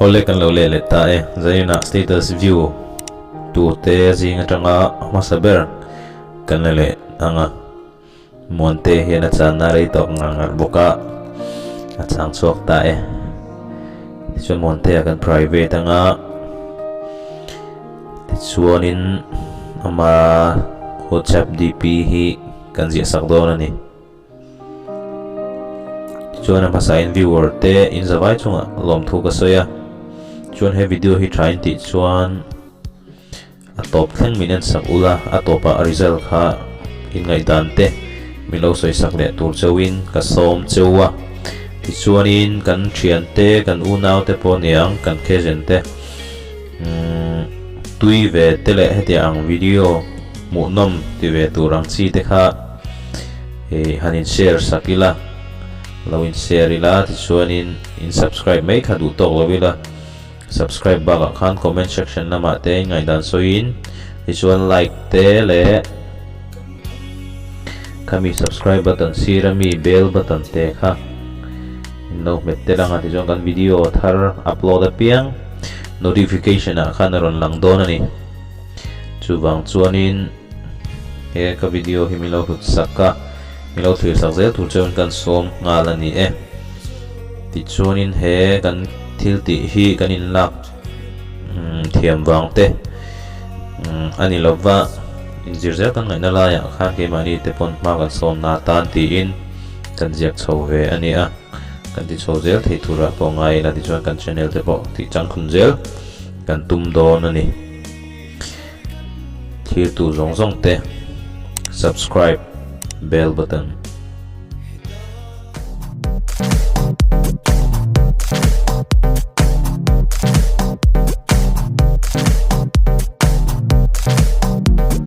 Awle kan lo leh leh ta e. Zainah status view tur te zing atanga hmasa ber kan la leh ang a. Muante hian a channa rei tawk ngar ngar bawk a, a chang chhuak ta e. Tichuan Muantea kan private anga tichuanin ama WhatsApp DP hi kan ziah sak dawn a ni. Tichuan a hmasain viewer te in zavai chungah lawmthu ka sawi a, chuan he video hi tha in tih chuan A tawp thleng min en sak ula, a tawpah a result kha in ngaihdan te min lo sawi sak leh tur chauhin ka sawm cheu a. Tichuanin kan thian te, kan unau te pawh niang, kan cousin te umm tui ve te leh hetiang ang video hmuhnawm ti ve tur ang chi te kha ih han in share sak ila, lo in share ila tichuanin in subscribe mai kha duh tawk lo ila. Subscribe bakah khan comment section lamah te ngaihdan sawiin tichuan like te leh khami subscribe button sir ami bell button te kha in lo hmet tel anga tichuan kan video thar upload apiang notification ah khan a rawn lang dawn a ni. Chuvang chuanin he ka video hi min lo hlut sak a, min lo thlir sak zel tur chuan kan sawm nghal a ni e. Tichuanin he kan thil tih hi kan inlak thiam vang te a ni lova, inzir zel kan ngaihna laiah khan keimahni te pawn hma kan sawm na tan tiin kan ziak chho ve a ni a, kan ti chho zel thei turah pawh ngai ila tichuan kan channel te pawh tih changkhun zel kan tum dawn a ni. Thirtu zawng zawng te subscribe bell button.